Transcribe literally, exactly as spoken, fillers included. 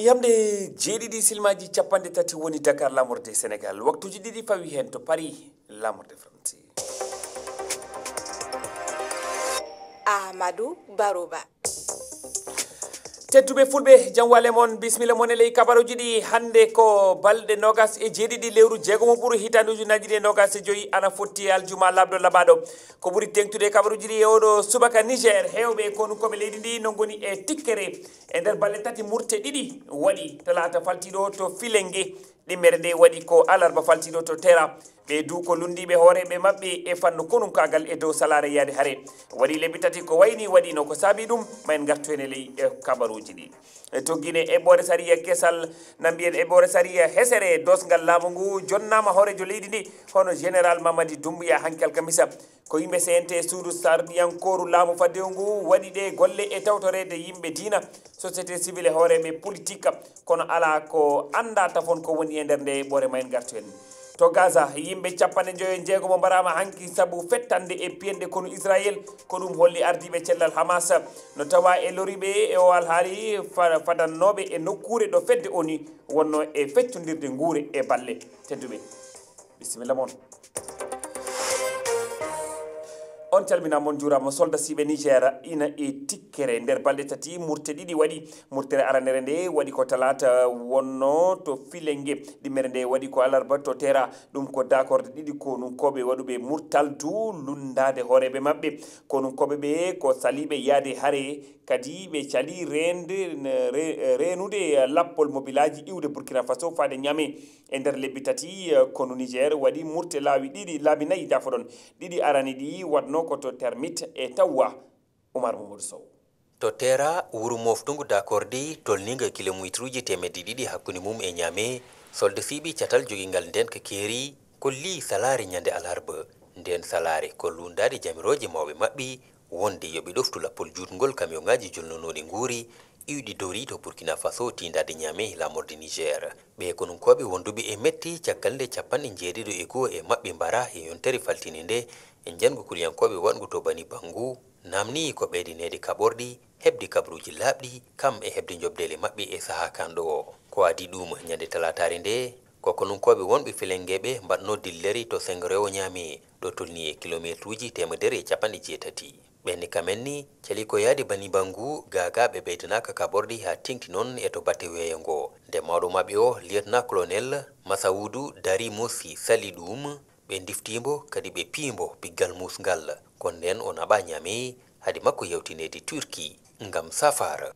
Yamde jeeɗiɗi silmaaji capanɗe tati woni Dakar, laamorde Senegal. Waktuuji ɗiɗi fawi heen to Paris, laamorde France. Ahmadou Barouba. Tedduɓe fulɓe, jam wale mon, bisimilla mon e ley kabaruuji ɗi. Hannde ko balɗe noogas e jeeɗiɗi lewru jeegomo ɓuru hitaande ujunnaaji ɗiɗi e noogas e joyi, ana fotti e aljuma laaɓɗo laɓaaɗo. Ko ɓuri teeŋtude e kabaruuji ɗi e oɗo subaka Niger, heewɓe e konunkooɓe leydi ndi no ngoni e tikkere. E nder balɗe tati murte ɗiɗi waɗi talaata faltiiɗo to Filengue. Ɗimmere nde waɗi ko alarba faltiiɗo to Tera. Ɓe du ko lunndiiɓe hooreeɓe maɓɓe e fannu konunkaagal e dow salaare yaade hare. Waɗi lebbi tati ko wayni waɗino ko saabi ɗum, ma en ngartu heen e ley, e, kabaruuji ɗi. E to Gine, eɓɓoore sariya kesal, na mbiyen eɓɓoore sariya hesere doosngal laamu ngu jonnaama hooreejo leydi ndi, hono Général Mamadi Doumbouya, hanki alkamisa. Ko yimɓe C N T, suudu sarɗiyankooru laamu faddewu ngu, waɗi ɗe golle e tawtoreede yimɓe diina, société civile e hooreeɓe politique, kono alaa ko anndaa tafon ko woni e nder nde ɓore, ma en ngartu heen. To Gaza, yimɓe capanɗe njoyo e jeegomo mbaraama hanki sabu fettande e piyanɗe konu Israel. Ko ɗum holli ardiiɓe cellal Hamas no tawa e loriiɓe e o alhaali fa-, fadannooɓe e nokkuure ɗo fedde O N U wonno e feccondirde nguure e balle. Tedduɓe, bisimilla mon. On calminaama, on njuuraama. Soldasiiɓe Niger ina e tikkere. Nder balɗe tati, murte ɗiɗi waɗi. Murtere aranere nde waɗi ko talaata wonno to Filengue. Ɗimmere nde waɗi ko alarba to Tera. Ɗum ko daakorde ɗiɗi konunkooɓe waɗuɓe murtal du lunndaade hooreeɓe maɓɓe. Konunkooɓe ɓe ko saliiɓe yaade hare, kadi ɓe calii reende, re-, reenude lappol mobilaaji iwde Burkina Faso faade Niamey. E nder lebbi tati, eh, konu Niger waɗi murte laawi ɗiɗi, laabi nayi, jafoɗon. Ɗiɗi arani ɗi waɗno ko to Termit e Tawwa. Oumar Mamadou Sow. To Tera, wuro moftungu dakordi tolninga kilomitruuji teemedde ɗiɗi hakkunde mum e Niamey, soldasiiɓe catal jogingal nden ka keeri, kolli salaare ñande alarba. Nden salaare ko lunndaade jamirooje mawɓe maɓɓe, wonde yo ɓe ɗoftu lappol juutngol kamiyonŋaaji jolnonooɗi nguuri, iwɗi dowri to Burkina Faso, tiindaade Niamey, laamorde Niger. Ɓee konunkooɓe wonduɓe e metti caggal nde capanɗe njeeɗiɗo e goo e maɓɓe mbara e yontere faltinde nde, e njanngu kuliyankooɓe waɗngu to Bani Bangu, naamnii ko ɓeydineede kaɓorɗi, heɓde kabaruuji laaɓɗi, kam e heɓde njoɓdeele maɓɓe e sahaa kaanɗo o. Ko adii ɗuum, ñande talaataare nde, ko konunkooɓe wonɓe Filengeeɓe mbaɗnoo dillere to Sengrewo Niamey, ɗo tolnii e kilomeetruuji teemedere e capanɗe jeetati. Ɓenni kamen ni, cali ko yaade Bani Bangu, gaa gaa ɓe ɓeydanaaka kaɓorɗi haa teeŋti noon e to batte weeyo ngo. Nde mawɗo maɓɓe o, Lieutenant Colonel Masawudu Dari Mosi, sali ɗuum, ɓe ndiftii mbo, kadi ɓe pii mbo piggal muusngal. Kono nden o naɓaa Niamey, hade makko yawtineede Turki ngam safaara.